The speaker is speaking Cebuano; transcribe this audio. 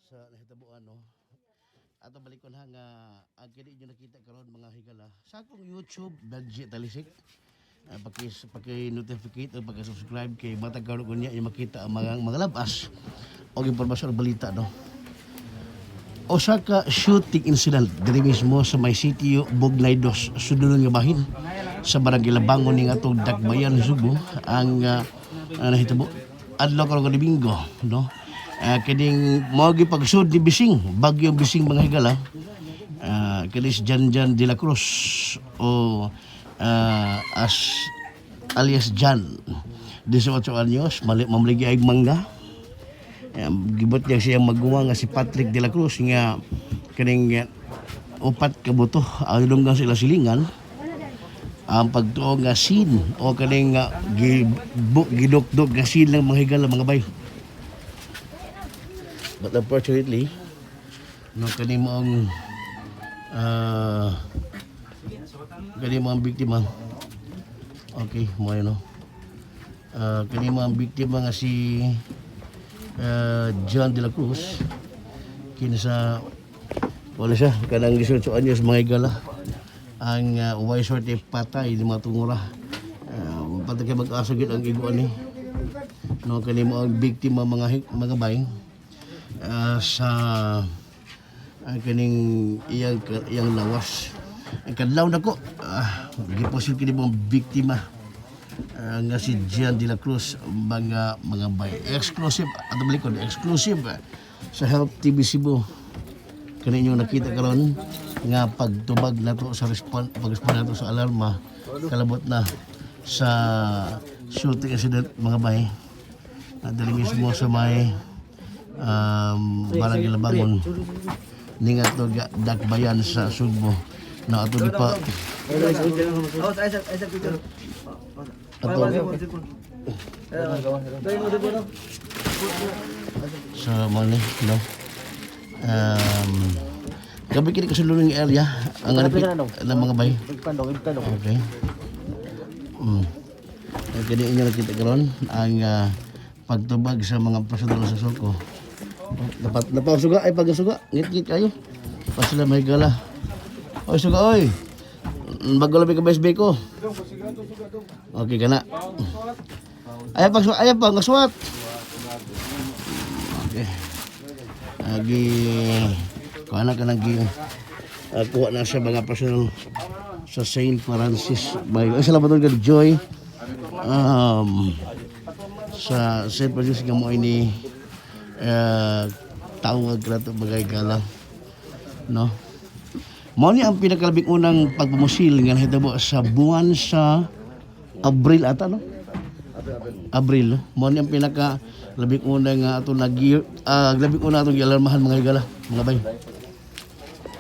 Sa nahitabuan, no. Ato balikon ha nga ang kini inyo nakita karon, mga higala, sa akong YouTube, Benji Talisik. Paki notificate o paki subscribe kay matag karon kunya inyo makita ang mga labas o impormasyon o balita, no. Usa ka shooting incident diri mismo sa may sitio Bugnay Dos, sudlonon nga bahin sa Barangay Labangon ning atong Dakbayan, Sugbo ang nahitabo adlaw karon nga Domingo, no. Kining mao gipagsud ni Bising, Bagyong Bising, mga higala. Kini si Jan Jan de la Cruz o as alias Jan, 18 anyos, mali mamligi ay mangga. Gibot niya siyang maguwang nga si Patrick de la Cruz nga kining upat ka buto ang ilonggang sila silingan. Ang pagtuo nga sin o kaning gidukdok nga sin lang, mga higala, mga bay. But unfortunately, no, kani moong kani mo ang biktima, okay mo, no, kani mo ang biktima nga si John de la Cruz, kinsa wala siya kanang 18 anyos, mga higala. Ang way swerte, patay ni mga tungura. Patay kay mag-aso gid ang iguan ni, no. Kani mo ang biktima, mga bay, sa kaning iyang lawas. Ang kadlaw nako, giposil kini mo ang biktima nga si Gian de la Cruz, mga bay. Exclusive ato balikon, exclusive sa Help TV Cebu kani inyong nakita karon nga pagtubag nato sa respond, pag-respond nato sa alarma kalabot na sa shooting incident, mga bay, na diri mismo sa may Barangay Labangon ning ato Dakbayan sa Sugbo na ato gipa ato sa mga ni, no. Gabi kini kasulungan ng area ang anapit ng mga bay. Okay. Kini inyo nakita karon ang pagtubag sa mga personal sa Soko. Dapat napasuga ay pagasuga, ngit-ngit kayo. Pa sila may gala. Oy suga oy. Bago labi ka ba SB ko? Okay ka na. Ayaw pag ayaw pag ngaswat. Okay. Agi kuha na ka nang gi kuha na sa mga personal sa St. Francis by ay salamat kay Joy sa St. Francis nga mo ini tawag na to bagay gala, no. Mao ni ang pinakalabing unang pagpumusil nga nahitabo sa buwan sa Abril ata, no. Abril, no? Mao ni ang pinaka labing una nga ato nag labing una atong gialarmahan, mga higala, mga bay.